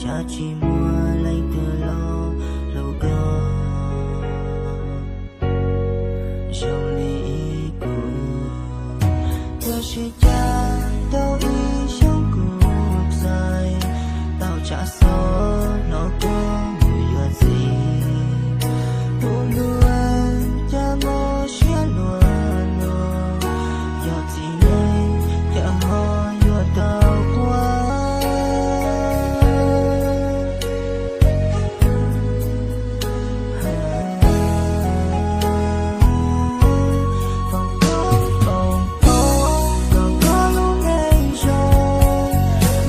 cas tsis muaj leej twg los hlub koj zoo li kuv. Tiam sis cas tau ib xyoos kuv txais tau tshav xov los koj mus yuav txiv. Tus hlub cas muaj siab luag luag, yog txiv neej cas ho yuav tau quaj. Foom koob foom hmoov kom koj lub neej zoo,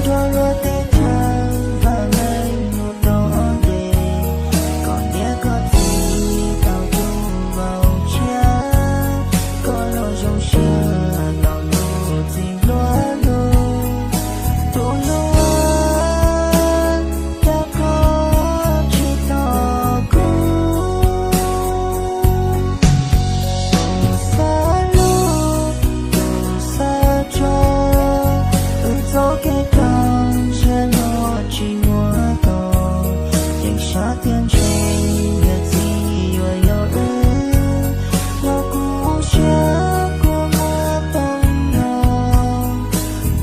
nrog luag tej chaw vam meej mus tau ua ke, kom niam koj txiv tau tu vau tshiab, koj los zoo siab tau tus txiv nplua nuj. Tus hlub cas koj tsis tos kuv, tus xav hlub tus xav tso, wb txoj kev coj ntshe luag tsis muab tau, yeej xav tias ntshe niam txiv yuav yog wb, los kuv siab kua muag poob no.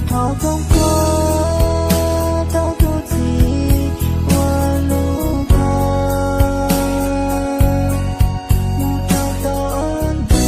Thov foom koob tau tus txiv uas hlub koj mus rau tau ntev.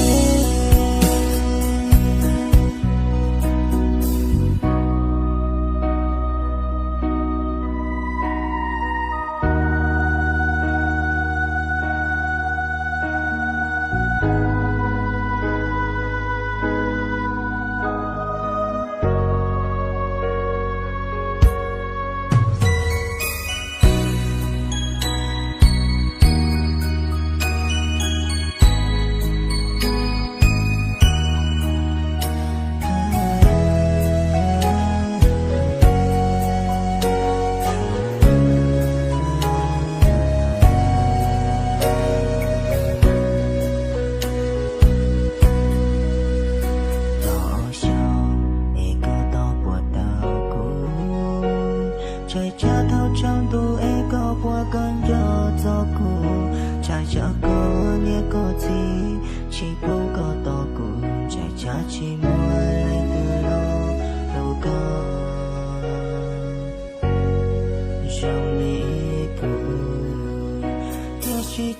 Los xyov es koj tau puas tau kuv, ntshai tsam thaum tsaus ntuj es koj puas kawm nco txog kuv, ntshai tsam koj niam koj txiv tsis pub koj tos kuv, ntshai tsam tsis muaj leej twg los hlub koj zoo li kuv. Tiam sis